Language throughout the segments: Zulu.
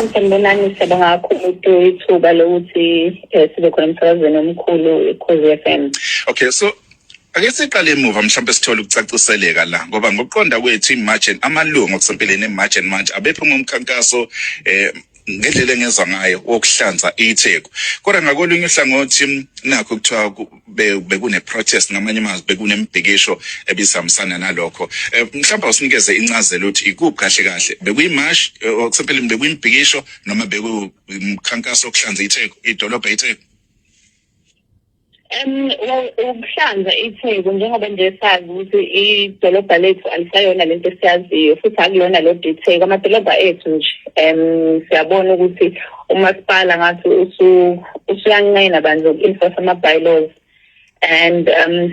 Sanibonani, siyabonga kakhulu ithuba lokuthi sibe khona emsakazweni omkhulu iKhozi FM. Okay, so ake siqale emuva, mhlawumbe sithole ukucaciseleka la, ngoba ngokuqonda kwethu iMarch, amalungu okusempeleni eMarch and March abephuma umkhankaso, ngendlela engezwa ngayo, wokuhlanza iTheku. Kodwa ngakolunye uhlangothi nakho kuthiwa bekune protest, ngamanye amazwi bekunembhikisho ebisihambisana nalokho. Mhlawumbe usinikeze incazelo ukuthi ikuphi kahle kahle, bekuyimarch okusempeleni, bekuyimbhikisho noma bekuyumkhankaso wokuhlanza iTheku, idolobha iTheku? Well, ukuhlanza iTheku, njengoba nje sazi ukuthi idolobha lethu alisayona lento esiyaziyo, futhi akulona lodwa iTheku, amadolobha ethu nje. Siyabona ukuthi umasipala ngathi usuyanqena bandla uku-enforce ama-bylaws, and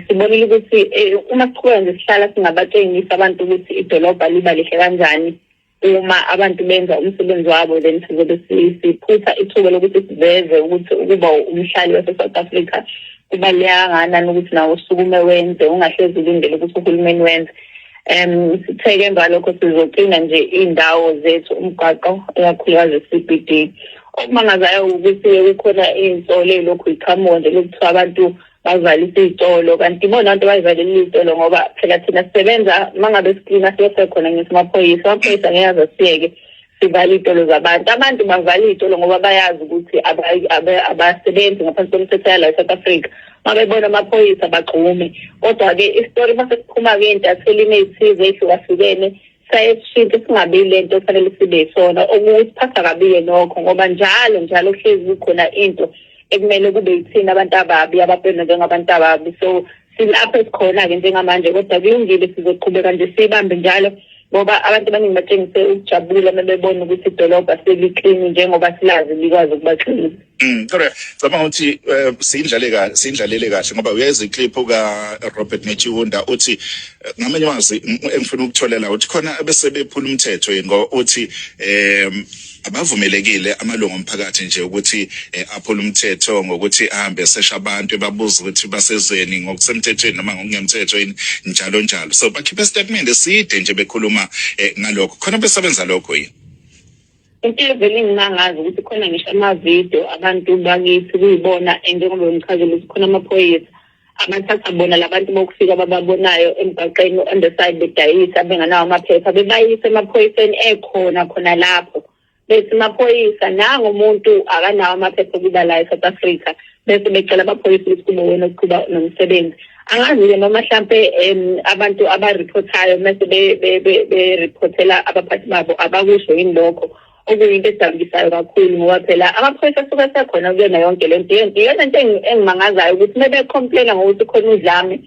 sibonile ukuthi uma siqhubeka nje sihlala singabatshengisi abantu ukuthi idolobha liba lihle kanjani uma abantu benza umsebenzi wabo, then sizobe siphutha ithuba lokuthi siveze ukuthi ukuba umhlali wase-South Africa kubaluleke kangakanani, ukuthi nawe usukume wenze, ungahlezi ulindele ukuthi uhulumeni wenze. Sithe-ke emva lokho sizoklina nje iy'ndawo zethu, umgwaqo, ikakhulukazi i-CBD. Okumangazayo ukuthi kukhona iy'nsolo ey'lokhu yiqhamuka nje lokuthiwa abantu bavalise iy'tolo, kanti ibona abantu bayivalele iy'tolo, ngoba phela thina sisebenza uma ngabe siklina sibe sekhona. Ngithi amaphoyisa angeke aze asiyeke sivale iy'tolo zabantu. Abantu bavala iy'tolo ngoba bayazi ukuthi abasebenzi ngaphansi komthetho yala e-South Africa. Uma bebona amaphoyisa bagxume. Kodwa-ke isitori uma sesiphuma-ke ey'ntathelini ey'thize ey'hlukahlukene, saye sishintshe singabi le nto okufanele sibe yisona, okusiphatha kabi-ke nokho, ngoba njalo njalo kuhlezi kukhona into ekumele kube yithina abantu ababi, abapendwa njengabantu ababi. So silapho esikhona-ke njengamanje, kodwa kulungile, sizoqhubeka nje siyibambe njalo, ngoba abantu abaningi batshengise ukujabula uma bebona ukuthi idolobha seliklini njengoba silazi likwazi ukuba clean. Kodwa cabanga ukuthi siyindlale kahle, siyindlalele kahle, ngoba uyeza iclip ka Robert Netshiunda uthi, ngamanye amazwi engifuna ukutholela uthi khona bese bephula umthetho yini, ngoba uthi abavumelekile amalungu omphakathi nje ukuthi aphule umthetho ngokuthi ahambe esesha abantu, ebabuza ukuthi basezweni ngokusemthethweni noma ngokungemthetho yini, njalo njalo. So bakhiphe statement eside nje bekhuluma ngalokho. Khona besebenza lokho yini? Into evele ingimangazi ukuthi khona ngisho amavidiyo abantu bakithi kuyibona, njengoba ngichazile ukuthi khona amaphoyisa abathatha bona labantu bokufika abababonayo emgwaqeni on the side bedayisa bengenawo amaphepha, bebayise emaphoyiseni ekhona khona lapho, bethi, "Maphoyisa, nangu umuntu akanawo amaphepha okuba la e-South Africa," bese becela amaphoyisa ukuthi kube wena oqhuba nomsebenzi. Angazi-ke noma hlampe abantu abaripothayo mese beriphothela abaphathi babo abakusho yini lokho, okuyinto edabukisayo kakhulu, ngoba phela amaphoyisa asuke esekhona kuyona yonke le nto. Iyona nto engimangazayo ukuthi uma becomplaina ngokuthi khona udlame,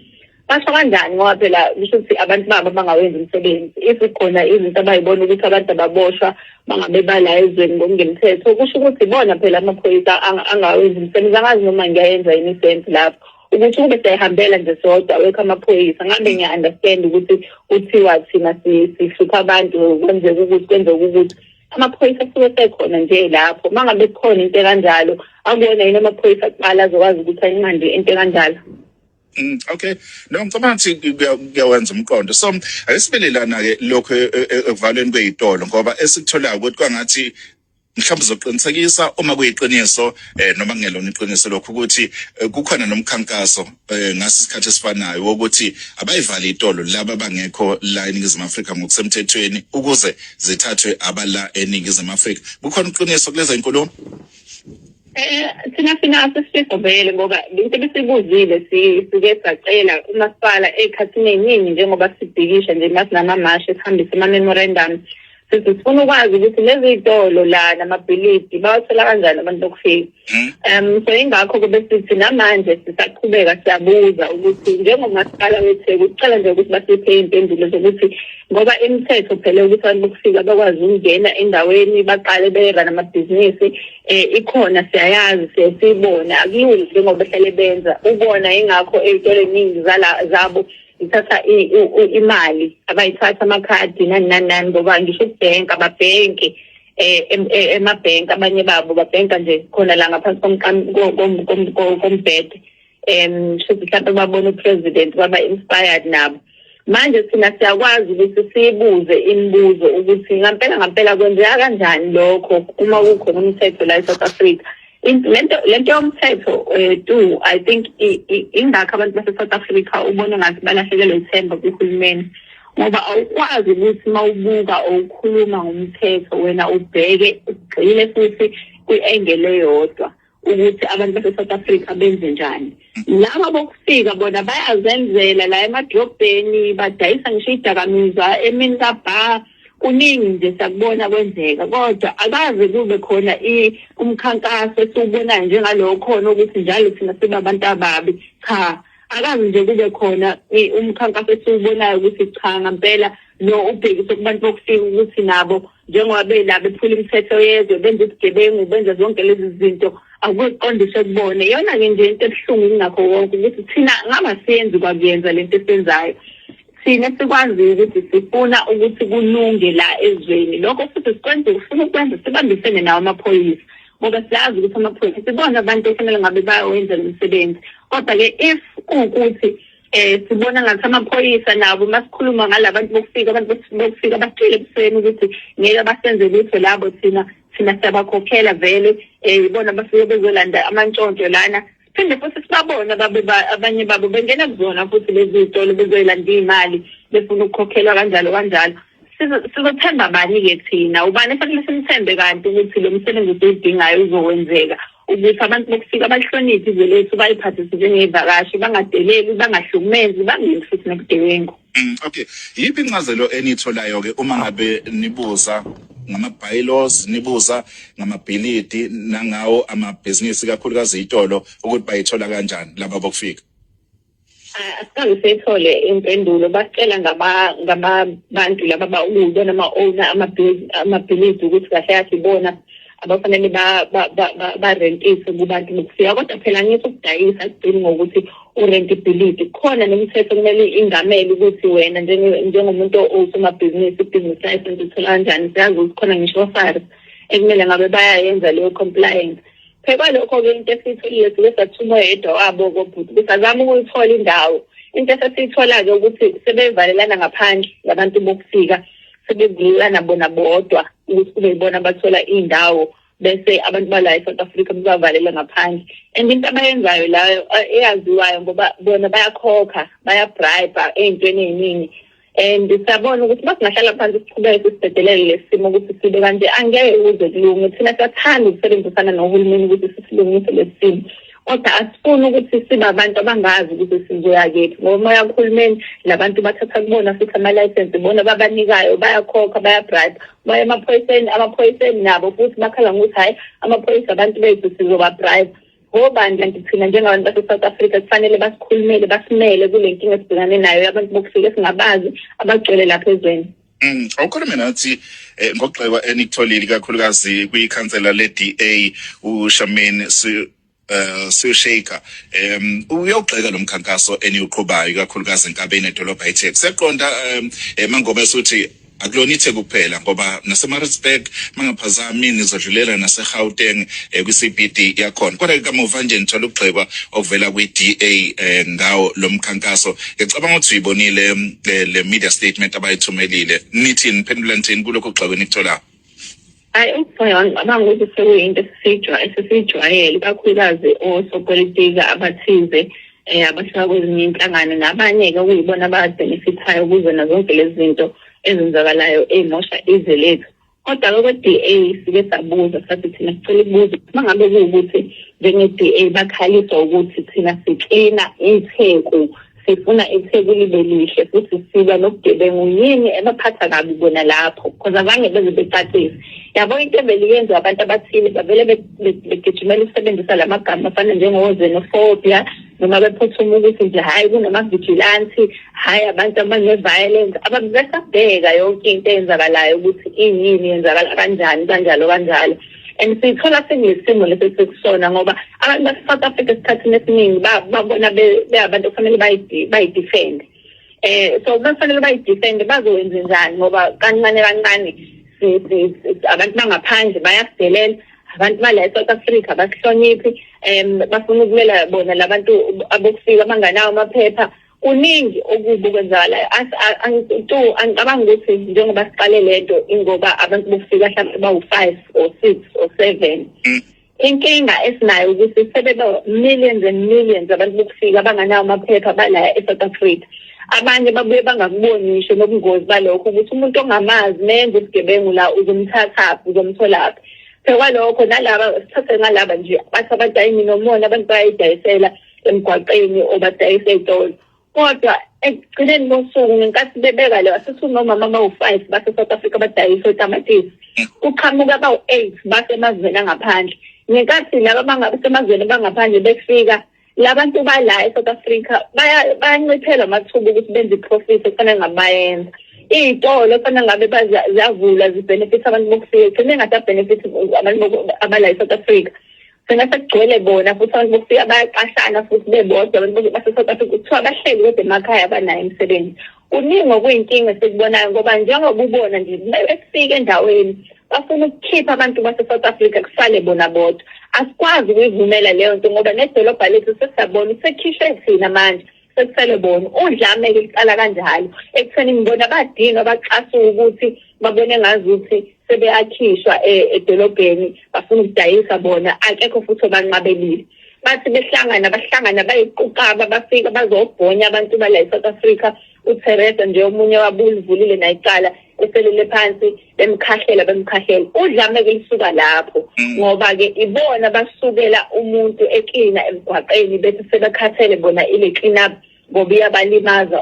basho kanjani, ngoba phela kusho ukuthi abantu babo bangawenzi umsebenzi. If khona izinto abayibona ukuthi abantu ababoshwa bangabe bala ezweni ngokungemthetho, kusho ukuthi ibona phela amaphoyisa angawenzi umsebenzi. Angazi noma ngiyayenza yini isense lapho, ukuthi kube siyayihambela nje sodwa, awekho amaphoyisa, ngabe ngiya-understand ukuthi kuthiwa thina sihlupha abantu, kwenzeka ukuthi, kwenzeka ukuthi. Amaphoyisa asuke sekhona nje lapho. Uma ngabe kukhona into ekanjalo, akuwona yini amaphoyisa kuqala azokwazi ukuthi ayinqande into ekanjalo? Okay. No, ngicabanga ukuthi kuyawenza umqondo. So ake sibelelana ke lokho ekuvalweni kwezitolo, ngoba esikutholayo ukuthi kwangathi mhlawumbe uzoqinisekisa uma kuyiqiniso noma kungelona iqiniso lokho, ukuthi kukhona nomkhankaso ngaso isikhathi esifanayo wokuthi abayivale itolo laba abangekho la eNingizimu Afrika ngokusemthethweni ukuze zithathwe abala eNingizimu Afrika. Kukhona uqiniso kuleza inkulumo? Thina sinaso isifiso vele, ngoba into ebesibuzile, sike sacela umasipala ey'khathini ey'ningi njengoba sibhikisha nje, masinamamashi, sihambise ama-memorandum, sithi sifuna ukwazi ukuthi lezi y'tolo la namabhilidi bawathola kanjani abantu bokufika. So ingakho kube sithi namanje sisaqhubeka siyabuza ukuthi njengomasipala weTheku sicela nje ukuthi basiphe iy'mpendulo zokuthi, ngoba imithetho phela ukuthi abantu bokufika bakwazi ukungena endaweni baqale berane amabhizinisi ikhona, siyayazi, siye siyibone, akulula njengoba behlale benza ubona. Ingakho ey'tolo ey'ningi zala zabo zithatha imali, abayithatha amakhadi, nani nani nani, ngoba ngisho ukubhenka ababhenki emabhenki, abanye babo babhenka nje khona la ngaphansi kombhede. Shuthi mhlawumbe babona upresident, baba inspired nabo. Manje thina siyakwazi ukuthi siyibuze imibuzo ukuthi ngampela ngampela kwenzeka kanjani lokho uma kukhona umthetho la e-South Africa. Lento yomthetho tu I think ingakho abantu base-South Africa ubone ngathi balahlekelwe ithemba kuhulumeni, ngoba awukwazi ukuthi uma ubuka or ukhuluma ngomthetho wena ubheke ugxile futhi kwi-angle eyodwa ukuthi abantu base-South Africa benze njani. Laba bokufika bona bayazenzela la emadrobheni, badayisa ngisho idakamizwa emini kabha, kuningi nje siyakubona kwenzeka, kodwa akaze kube khona umkhankaso esiwubonayo njengalo khona ukuthi njalo thina sibe abantu ababi. Cha, akaze nje kube khona umkhankaso esiwubonayo ukuthi cha ngampela lo ubhekise kubantu bokufika ukuthi nabo njengoba bela bephula imithetho yezwe, benza ubugebengu, benza zonke lezi zinto, akuqondiswe kubona. Iyona-ke nje into ebuhlungu kunakho konke ukuthi thina ngaba siyenzi kwakuyenza lento esiyenzayo. Thina sikwaziyo ukuthi sifuna ukuthi kulunge la ezweni, lokho futhi sikwenze, ufuna ukwenza sibambisene nawo amaphoyisa, ngoba siyazi ukuthi amaphoyisa ibona abantu okufanele ngabe bayawenza lo msebenzi. Kodwa-ke if kuwukuthi sibona ngathi amaphoyisa nabo masikhuluma ngalabantu bokufika, abantu bokufika basitshele ebusweni ukuthi ngeke basenze lutho labo, thina siyabakhokhela vele, ibona bafike bezolanda amantshontsho lana. Siphinde futhi sibabone abanye babo bengena kuzona futhi lezi zitolo bezoyilanda iy'mali befuna ukukhokhelwa kanjalo kanjalo. Sizothemba bani-ke thina? Ubani efanele simthembe kanti ukuthi lo msebenzi esiwudingayo uzokwenzeka, ukuthi abantu bokufika bahloniphe izwe lethu, bayiphathise njengey'vakashi, bangadeleli, bangahlukumezi, bangenzi futhi nobugebengu. Okay, yiphi incazelo eniyitholayo-ke uma ngabe nibuza ngama-bylaws, nibuza ngamabhilidi nangawo amabhizinisi, kakhulukazi iy'tolo, ukuthi bayithola kanjani laba bokufika? Asikaze siyithole impendulo. Basitshela ngabantu laba bakuyibona ama-owner amabhilidi ukuthi kahle kahle ibona abafanele barentise kubantu bokufika. Kodwa phela ngithi ukudayisa akugcini ngokuthi urente ibhilidi, kukhona nemithetho kumele ingamele ukuthi wena njengomuntu owusomabhizinisi i-business license uthola kanjani. Siyazi ukuthi khona ngisho o-SARS ekumele ngabe bayayenza leyo compliance. Phezu kwalokho-ke into esiyitholile, sike sathuma oyedwa wabo kobhuti ukuthi azame ukuyithola indawo. Into esesiyithola-ke ukuthi sebevalelana ngaphandle labantu bokufika, sebevulelana bona bodwa ukuthi kube yibona abathola iy'ndawo, bese abantu bala e-South Africa bebavalela ngaphandle. And into abayenzayo layo eyaziwayo, ngoba bona bayakhokha, bayabribe ey'ntweni ey'ningi. And siyabona ukuthi uma singahlala phansi siqhubeke sisidedelele lesi simo ukuthi sibe kanje, angeke kuze kulunge. Thina siyathanda ukusebenzisana nohulumeni ukuthi sisilungise lesi simo, kodwa asifuni ukuthi sibe abantu abangazi ukuthi sizoya kephi, ngoba uma uya kuhulumeni labantu bathatha kubona futhi amalayisensi bona babanikayo, bayakhokha, bayabribe. Baya emaphoyiseni, amaphoyiseni nabo futhi bakhala ngokuthi hhayi, amaphoyisa abantu bethu sizobabribe. Ngobani kanti thina njengabantu base-South Africa kufanele basikhulumele, basimele kule nkinga esibhekane nayo yabantu bokufika esingabazi abagcwele lapha ezweni? Awukhulume nathi ngokugxekwa enikutholile kakhulukazi kwikhansela le-DA uSharmeen Shuker. Uyogxeka lo mkhankaso eniwuqhubayo kakhulukazi enkabeni edolobha iTheku. Siyaqonda mangobe suthi akulona iTheku kuphela, ngoba naseMaritzburg mangaphazami nizodlulela naseGauteng kwi-CBD yakhona. Kodwa ke kamuva nje nithola ukugxekwa okuvela kwi-DA ngawo lo mkhankaso. Ngicabanga ukuthi uyibonile le media statement abayithumelile. Nithini, niphendula nithini kulokhu kugxekwa enikutholayo? Hhayi, ukugxeka ngicabanga ukuthi sekuyinto esesiyijwayele, ikakhulukazi osopolitiki abathize abasuka kwezinye iy'nhlangano nabanye-ke okuyibona ababenefithayo kuzona zonke lezi zinto ezenzakalayo ey'mosha izwe lethu. Kodwa-ke kwe-DA sike sabuza, sathi thina sicela ukubuza uma ngabe kuwukuthi njenge-DA bakhaliswa ukuthi thina siklina iTheku, sifuna iTheku libe lihle futhi silwa nobugebengu, yini ebaphatha kabi bona lapho? Because azange beze becacise. Yabo, into evele yenziwa abantu abathile, bavele begijimela ukusebenzisa la magama afana njengo-xenophobia, noma bephuthuma ukuthi nje hhayi kunama-vigilante, hhayi abantu abane-violence. Ababesabheka yonke into eyenzakalayo ukuthi iyini, yenzakala kanjani, kanjalo kanjalo. And siyithola sekulesimo lesi esikusona, ngoba abantu base-South Africa esikhathini esiningi babona beyabantu okufanele bayidefend. So bafanele bayidefend, bazowenza njani? Ngoba kancane kancane abantu bangaphandle bayasidelela, abantu bala e-South Africa abasihloniphi, bafuna ukumela bona labantu abokufika abanganawo amaphepha. Kuningi okubi okwenzakalayo. Angicabangi ukuthi njengoba siqale lento ingoba abantu bokufika mhlawumbe bawu-5 or 6 or 7. Inkinga esinayo ukuthi sebeba millions and millions abantu bokufika abanganawo amaphepha bala e-South Africa. Abanye babuye bangakuboni ngisho nobungozi balokho, ukuthi umuntu ongamazi menze ubugebengu la uzomthathaphi, uzomtholaphi. Phekwalokho nalaba sithathe ngalaba nje bathi abantu ayini nomona, abantu bayayidayisela emgwaqeni obadayisa ey'tolo. Kodwa ekugcineni kosuku ngenkathi bebeka le wasithi unomama abawu-5 base-South Africa badayisa otamatisi, kuqhamuka abawu-8 basemazweni angaphandle. Ngenkathi laba bangasemazweni bangaphandle befika, labantu bala e-South Africa bayanciphelwa amathuba ukuthi benze i-profit ekufanele ngabe bayenza. Iy'tolo kufanele ngabe ziyavulwa zi-benefit abantu bokufika, gcine engasabhenefit abantu abala e-South Africa. Gcina sekugcwele bona futhi abantu bokufika bayaqashana futhi bebodwa abantu base-South Africa, kuthiwa bahleli kodwa emakhaya abanayo imisebenzi. Kuningi okuyinkinga esikubonayo ngoba njengoba ubona nje befika endaweni bafuna ukukhipha abantu base-South Africa kusale bona bodwa. Asikwazi ukuyivumela leyo nto ngoba nedolobha lethu sesiyabona sekukhishwe thina manje, sekusele bona. Udlame-ke luqala kanjalo ekutheni ngibona badinwa baxasuka ukuthi babone ngazuthi sebeyakhishwa edolobheni, bafuna ukudayisa bona, akekho futhi obanqabelile. Bathi behlangana bahlangana bayiquqaba, bafika bazobhonya abantu bala e-South Africa. UTheresa nje omunye wabo ulivulile naye icala, eselele phansi bemkhahlela bemkhahlela. Udlame-ke lisuka lapho ngoba-ke ibona basukela umuntu eklina emgwaqeni bethi sebekhathele bona ile clean up ngoba iyabalimaza,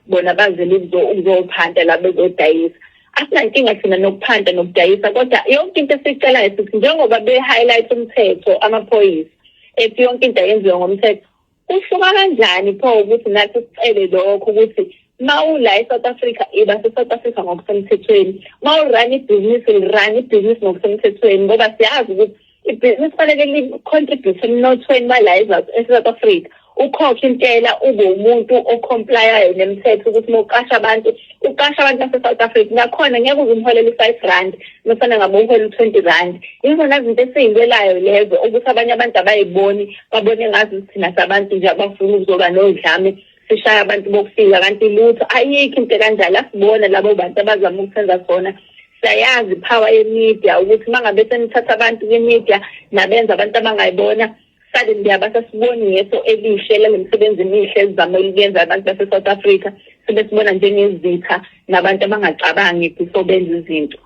bona bazele ukuzophanta la bezodayisa. Asinankinga thina nokuphanta nokudayisa, kodwa yonke into esiyicelayo sithi njengoba be-highlight umthetho amaphoyisa ethi yonke into ayenziwe ngomthetho, kuhluka kanjani pho ukuthi nathi sicele lokho ukuthi ma ula e-South Africa iba se-South Africa ngokusemthethweni, ma u-run ibhizinisi li-run ibhizinisi ngokusemthethweni, ngoba siyazi ukuthi ibhizinisi kufanele li-contribute emnothweni bala e-South Africa. Ukhokhe intela, ube umuntu o-comply-ayo nemithetho ukuthi uma uqasha abantu uqasha abantu base-South Africa, nakhona ngeke uze umholele u-5 rand nofana ngabe uhola u-20 rand. Yizona zinto esiyilwelayo lezo ukuthi abanye abantu abayiboni, babone ngazi thina sabantu nje abafuna ukuzoba nodlame sishaya abantu bokufika, kanti lutho, ayikho into kanjalo. Asibona labo bantu abazama ukusenza sona. Siyayazi i-power ye-media ukuthi uma ngabe senithatha abantu kwi-media nabenza abantu abangayibona, suddenly abasasiboni ngeso elihle lale misebenzi emihle ezizama ukuyenza abantu base-South Africa, sebesibona njengezitha nabantu abangacabangi before benza izinto.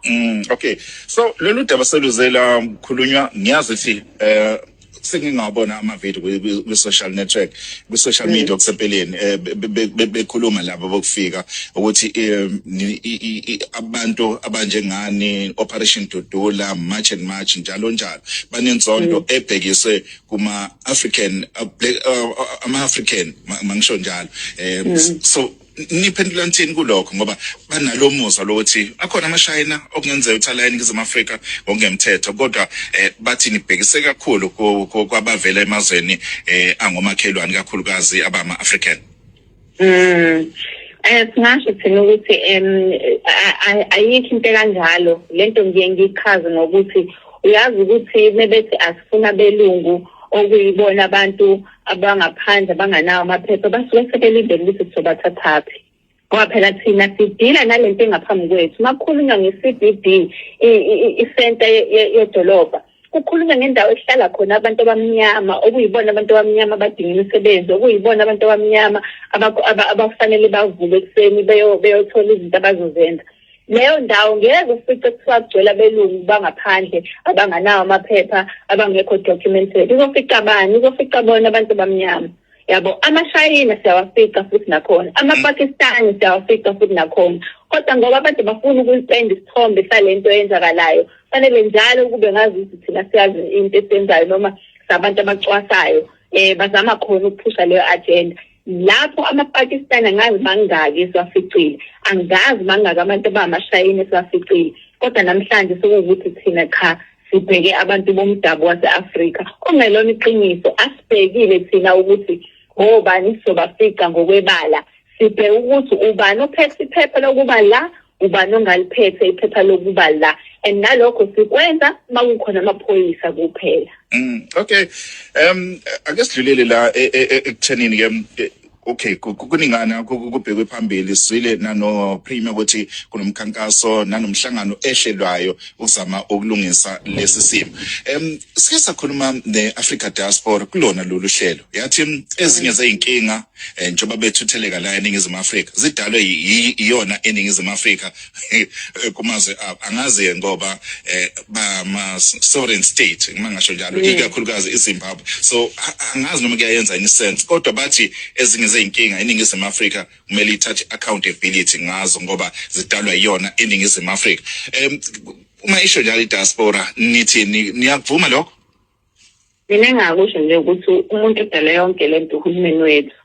Okay, so lolu daba seluzela khulunywa, ngiyazi ukuthi sengingabona ama-video kwi-social network, kwi-social media okusempeleni, bekhuluma laba bokufika ukuthi abantu abanjengani Operation Dudula, March and March, njalo njalo, banenzondo ebhekiswe kuma African, black, ama African, mangisho njalo. So niphendula nithini kulokho, ngoba banalo muzwa lokuthi akhona amashayina okungenzeka ukuthi ala eNingizimu Afrika ngokungemthetho, kodwa bathi nibhekise kakhulu kwabavela emazweni angomakhelwane, kakhulukazi abama-African? Singasho thina ukuthi ayikho into kanjalo. Lento ngiye ngiyichaze ngokuthi uyazi ukuthi mebethi asifuna belungu, okuyibona abantu abangaphandle abanganawo amaphepha, basuke sebelindele ukuthi sizobathathaphi, ngoba phela thina sidila nalento engaphambi kwethu. Uma kukhulunywa nge-CBD, isenta yedolobha, kukhulunywa ngendawo ehlala khona abantu abamnyama, okuyibona abantu abamnyama abadinga imisebenzi, okuyibona abantu abamnyama abafanele bavuke ekuseni beyothola izinto abazozenza. Leyo ndawo ngeke ufice kuthiwa kugcwele abelungu bangaphandle abanganawo amaphepha, abangekho documented. Uzofica bani? Uzofica bona abantu abamnyama yabo. Amashayina siyawafica futhi nakhona, amaPakistani siyawafica futhi nakhona, kodwa ngoba abantu bafuna ukuyipenda isithombe salento eyenzakalayo, fanele njalo kube ngazuthi thina siyazi into esiyenzayo noma sabantu abacwasayo. Bazama khona ukuphusha leyo agenda. Lapho amaPakistani angazi mangaki esiwaficile, angazi mangaki abantu abamashayini esiwaficile, kodwa namhlanje sekuwukuthi thina cha, sibheke abantu bomdabu wase-Afrika, okungelona iqiniso. Asibhekile thina ukuthi obani sizobafica ngokwebala, sibheke ukuthi ubani ophethe iphepha lokuba la, ubani ongaliphethe iphepha lokuba la, and nalokho sikwenza uma kukhona amaphoyisa kuphela. Okay, ake sidlulele la ekuthenini ke. Okay, kuningana kubhekwe phambili, sizwile nano Premier ukuthi kunomkhankaso nanomhlangano ehlelwayo ukuzama ukulungisa lesi simo. Sike sakhuluma ne-Africa Diaspora kulona lolu hlelo, yathi ezinye zeyinkinga njengoba bethutheleka la eNingizimu Afrika zidalwe iyona eNingizimu Afrika kumazwe abo. Angazi ngoba bama sovereign state, uma ngasho njalo, ikakhulukazi iZimbabwe, so angazi noma kuyayenza any sense, kodwa bathi ezinye zeyinkinga eNingizimu Afrika kumele ithathe accountability ngazo ngoba zidalwa iyona eNingizimu Afrika. Uma isho njalo idiaspora, nithi niyakuvuma lokho? Mina engingakusho nje ukuthi umuntu odala yonke lento uhulumeni wethu,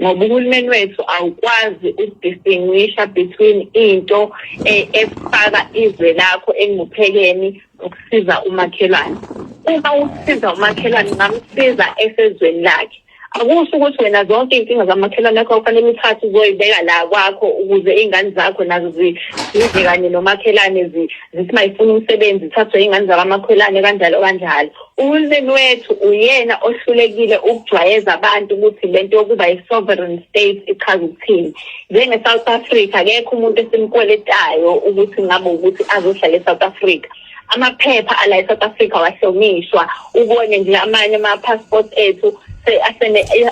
ngoba uhulumeni wethu awukwazi ukudistinguisha between into efaka izwe lakho engcuphekeni nokusiza umakhelwane. Uma usiza umakhelwane, ungamsiza esezweni lakhe. Akusho ukuthi wena zonke iy'nkinga zamakhelwane akho kufanele uthathe uzoyibeka la kwakho ukuze iy'ngane zakho nazo zidle kanye nomakhelwane, zithi uma yifuna umsebenzi zithathwe iy'ngane zakamakhelwane, kanjalo kanjalo. Uhulumeni wethu uyena ohlulekile ukujwayeza abantu ukuthi lento yokuba i-sovereign state ichaza ukuthini. Njenge-South Africa, akekho umuntu esimkweletayo ukuthi ngabe ukuthi azohlala e-South Africa. Amaphepha ala e-South Africa wahlonishwa, ubone nje amanye ama-passport ethu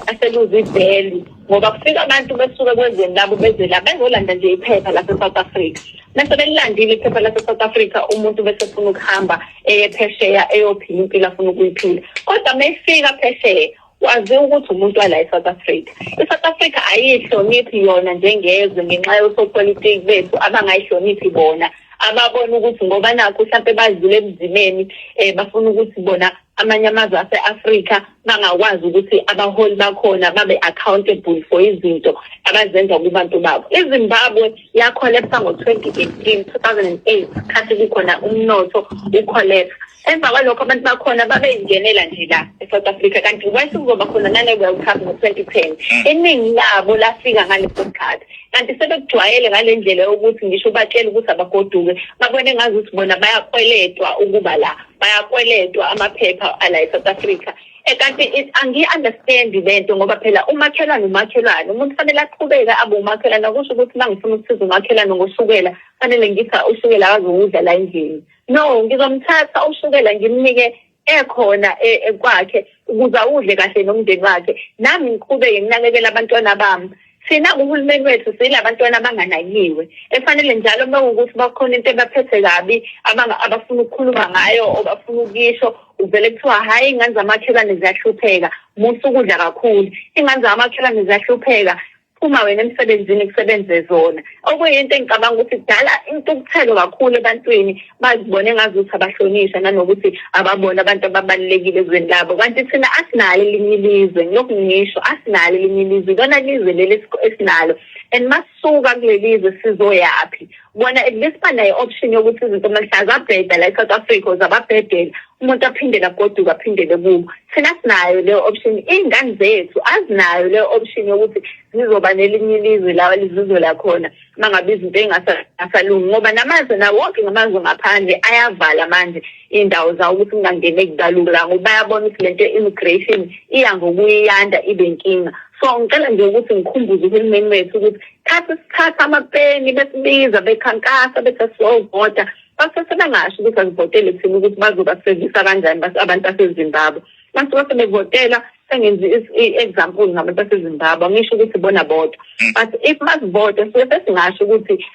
aseluza i-value, ngoba kufika abantu besuke kwezweni labo beze la bezolanda nje iphepha lase-South Africa. Bese belilandile iphepha lase-South Africa, umuntu bese efuna ukuhamba eye phesheya eyophila impilo afuna ukuyiphila, kodwa uma efika phesheya waziwa ukuthi umuntu wala e-South Africa. I-South Africa ayihloniphi yona njengezwe ngenxa yosopolitiki bethu abangayihloniphi bona, ababona ukuthi ngoba nakho mhlampe badlule ebuzimeni, bafuna ukuthi bona amanye amazwe ase-Afrika bangakwazi ukuthi abaholi bakhona babe accountable for izinto abazenza kubantu babo. IZimbabwe yakholepsa ngo-2018, 2008, khathi kukhona umnotho ukholepsa. Emva kwalokho abantu bakhona babeyingenela nje la e-South Africa, kanti kwase kuzoba khona nane-World Cup ngo-2010. Iningi labo lafika ngaleso sikhathi, kanti sebekujwayele ngale ndlela yokuthi ngisho ubatshela ukuthi abagoduke, babone ngazuthi bona bayakweletwa ukuba la, bayakweletwa amaphepha ala e-South Africa. Kanti angiyi-understand lento, ngoba phela umakhelwane umakhelwane, umuntu fanele aqhubeke abe umakhelwane. Akusho ukuthi uma ngifuna ukusiza umakhelwane ngoshukela fanele ngithi ushukela akazowudla la endlini. No, ngizomthatha ushukela ngimnike ekhona kwakhe ukuze awudle kahle nomndeni wakhe, nami ngiqhubeke nginakekele abantwana bami. Thina kuhulumeni wethu silabantwana abanganakiwe, efanele njalo uma kuwukuthi bakhona into ebaphethe kabi abafuna ukukhuluma ngayo or bafuna ukuyisho, uvele kuthiwa hhayi, iy'ngane zamakhelwane ziyahlupheka, musa ukudla kakhulu, iy'ngane zamakhelwane ziyahlupheka, phuma wena emsebenzini kusebenze zona. Okuyinto engicabanga ukuthi kudala intukuthelo kakhulu ebantwini, bazibone ngazuthi abahlonishwa nanokuthi ababona abantu ababalulekile ezweni labo, kanti thina asinalo elinye ilizwe. Ngilokhu ngisho, asinalo elinye ilizwe, ilona lizwe leli esinalo, and masisuka kuleli zwe sizoyaphi? Bona at least banayo i-option yokuthi izinto mhla zabheda la e-South Africa zababhedela, umuntu aphindele agoduke aphindele kubo. Thina sinayo leyo option, iy'ngane zethu azinayo leyo option yokuthi zizoba nelinye ilizwe la lizizola khona uma ngabe izinto ey'ngasalungi, ngoba namazwe nawo wonke ngamazwe ngaphandle ayavala manje iy'ndawo zawo ukuthi kungangeneki kalula, ngoba bayabona ukuthi lento ye-immigration iya ngokuyanda ibe inkinga. So ngicela nje ukuthi ngikhumbuze uhulumeni wethu ukuthi thatha sithatha amapeni besibiza bekhankasa bethi siyovota, base sebengasho ukuthi asivotele thina ukuthi bazobasevisa kanjani abantu baseZimbabwe. Basuke sebevotela, sengenza i-example ngabantu baseZimbabwe, angisho ukuthi bona bodwa, but if masivota suke sesingasho ukuthi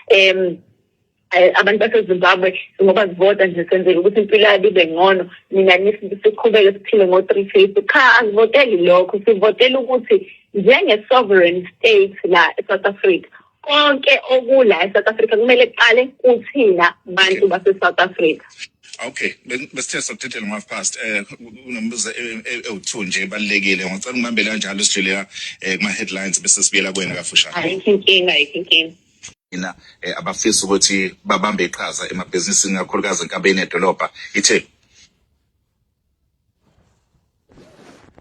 abantu baseZimbabwe ngoba sivota nje senzela ukuthi impilo yabo ibe ngcono, nina siqhubeke siphile ngo-350. Cha, asivoteli lokho, sivotela ukuthi njenge-sovereign state la e-South Africa, konke okula e-South Africa kumele kuqale kuthina bantu base-South Africa. Okay, besithe sokuthethela ngo half past, kunombuzo ewu2 nje ebalekile, ngicela ungibambele kanjalo sidlule kuma headlines bese sibuyela kuwena kafushane. Ayikho inkinga, ayikho inkinga. Mina abafisa ukuthi babambe iqhaza emabhizinisini kakhulukazi enkabeni yedolobha ithe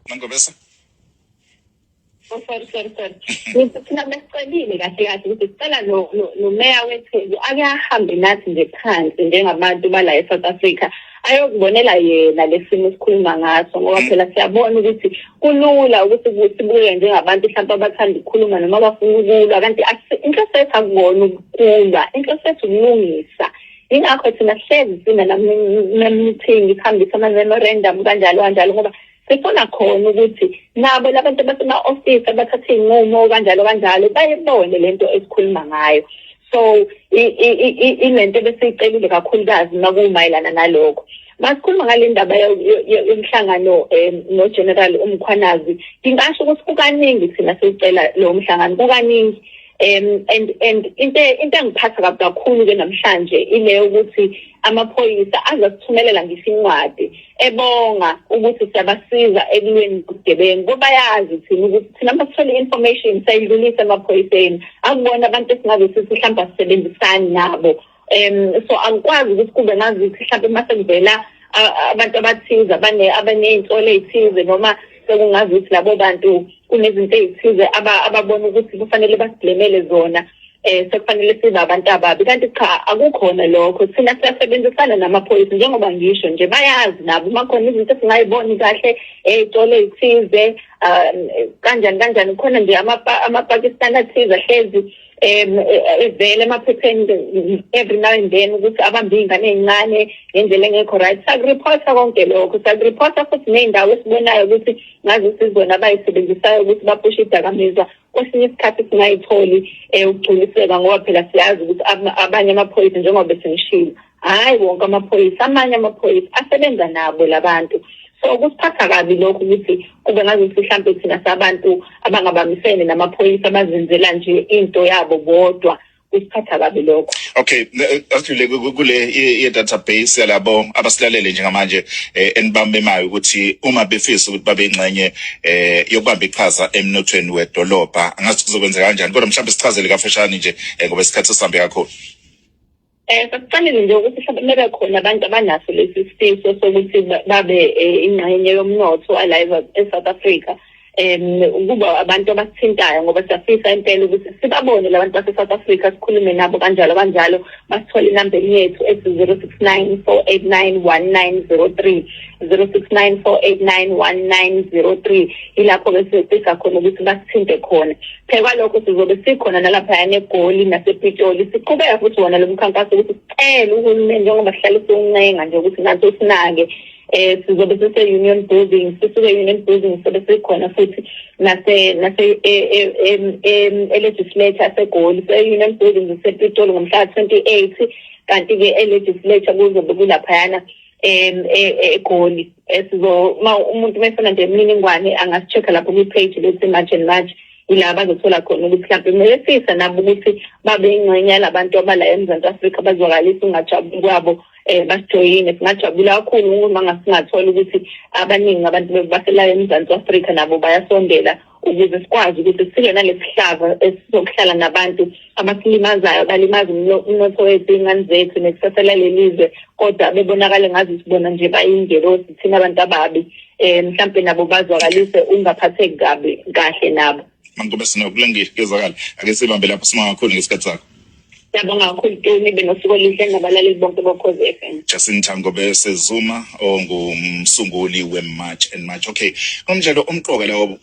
Mangobese. Oh, sorry, sorry, sorry. Ngithi thina besicelile kahle kahle ukuthi sicela nomeya weTheku ake ahambe nathi nje phansi njengabantu bala e-South Africa. Ayozibonela yena lesimo esikhuluma ngaso, ngoba phela siyabona ukuthi kulula ukuthi sibuye njengabantu mhlawumbe abathanda ukukhuluma noma abafuna ukulwa, kanti inhloso yethu akukona ukulwa, inhloso yethu ukulungisa. Yingakho thina sihlezi sinama-meeting, sihambise ama-memorandum kanjalo kanjalo, ngoba sifuna khona ukuthi nabo labantu abasema-ofisi abathatha iy'nqumo kanjalo kanjalo bayibone lento esikhuluma ngayo. So ilento ebesiyicelile kakhulukazi makumayelana nalokho. Masikhuluma ngale ndaba yomhlangano no-General uMkhwanazi, ngingasho ukuthi kukaningi thina sicela lo mhlangano, kukaningi. And into engiphatha kabi kakhulu-ke namhlanje ile ukuthi amaphoyisa azasithumelela ngisho incwadi ebonga ukuthi siyabasiza ekulweni nobugebengu, ngoba bayazi thina ukuthi thina uma sithola i-information siyayidlulisa emaphoyiseni, akubona abantu esingaze sithi mhlawumbe asisebenzisani nabo. So angikwazi ukuthi kube ngazuthi mhlawumbe uma sekuvela abantu abathize abaney'nsolo ey'thize, noma sekungazuthi labo bantu kunezinto ey'thize ababona ukuthi kufanele basiglemele zona, sekufanele sibe abantu ababi. Kanti cha, akukhona lokho. Thina siyasebenzisana namaphoyisa, njengoba ngisho nje, bayazi nabo uma khona izinto esingayiboni kahle ey'tolo ey'thize, kanjani kanjani. Khona nje amaPakistan athize ahlezi evele emaphepheni every now and then ukuthi abambe iy'ngane ey'ncane ngendlela engekho right. Sakuripotha konke lokho, sakuripotha futhi ney'ndawo esibonayo ukuthi ngaze sizona abayisebenzisayo ukuthi bapushe idakamizwa. Kwesinye isikhathi singayitholi ukugculiseka, ngoba phela siyazi ukuthi abanye amaphoyisa, njengoba besengishilo, hhayi wonke amaphoyisa, amanye amaphoyisa asebenza nabo labantu. So kusiphatha kabi lokho ukuthi kube ngazuthi mhlampe thina sabantu abangabambisene namaphoyisa, abazenzela nje into yabo bodwa. Kusiphatha kabi lokho. Okay, asidlule kule ye-database yalabo abasilalele njengamanje enibambemayo ukuthi uma befisa ukuthi babe ingxenye yokubamba iqhaza emnothweni wedolobha, angazi kuzokwenzeka kanjani, kodwa mhlawumbe sichazele kafushane nje ngoba isikhathi sihambe kakhulu. Sasiqalile nje ukuthi mhlawumbe bebe khona abantu abanaso lesi sifiso sokuthi babe ingxenye yomnotho ala e-South Africa, ukuba abantu abasithintayo, ngoba siyafisa impela ukuthi sibabone labantu base-South Africa, sikhulume nabo kanjalo kanjalo. Basithole enambeni yethu ethi 069 489 1903, 069 489 1903. Ilapho-ke sifisa khona ukuthi basithinte khona. Phela kwalokho sizobe sikhona nalaphayana eGoli nasePitoli, siqhubeka futhi wona lo mkhankaso ukuthi sicele uhulumeni, njengoba sihlale siwuncenga nje ukuthi nathi usinake. Sizobe sise-Union Building, sisuke e-Union Building sobe sikhona futhi nase e-legislature yaseGoli. Se-Union Building sisePitoli ngomhla ka-28, kanti-ke e-legislature kuzobe kulaphayana eGoli. Sizo uma umuntu mefuna nje imininingwane angasi-check-a lapho kwi-page lethu March and March, ila bazothola khona ukuthi mhlawumbe kumele nabo ukuthi babe ingxenye yalabantu abala eMzansi Afrika, bazwakalisa ukungajabuli kwabo, basijoyine. Singajabula kakhulu uma ngasingathola ukuthi abaningi abantu basela eMzansi Afrika nabo bayasondela, ukuze sikwazi ukuthi silwe nalesihlava esizokuhlala nabantu abasilimazayo, balimaza umnotho wethu, iy'ngane zethu nekusasa lalelizwe, kodwa bebonakale ngazi sibona nje bayingelosi, thina abantu ababi. Mhlampe nabo bazwakalise ungaphatheki kabi kahle nabo. Mangobe sinokulungile, kuyezwakala. Ake sibambe lapho, sibonga kakhulu ngesikhathi sakho. Siyabonga kakhulu Tumi, benosuku oluhle nabalaleli bonke boKhozi FM. Jacinta Ngobese Zuma ongumsunguli we-March and March. Okay, nomdlalo omqoka lawo.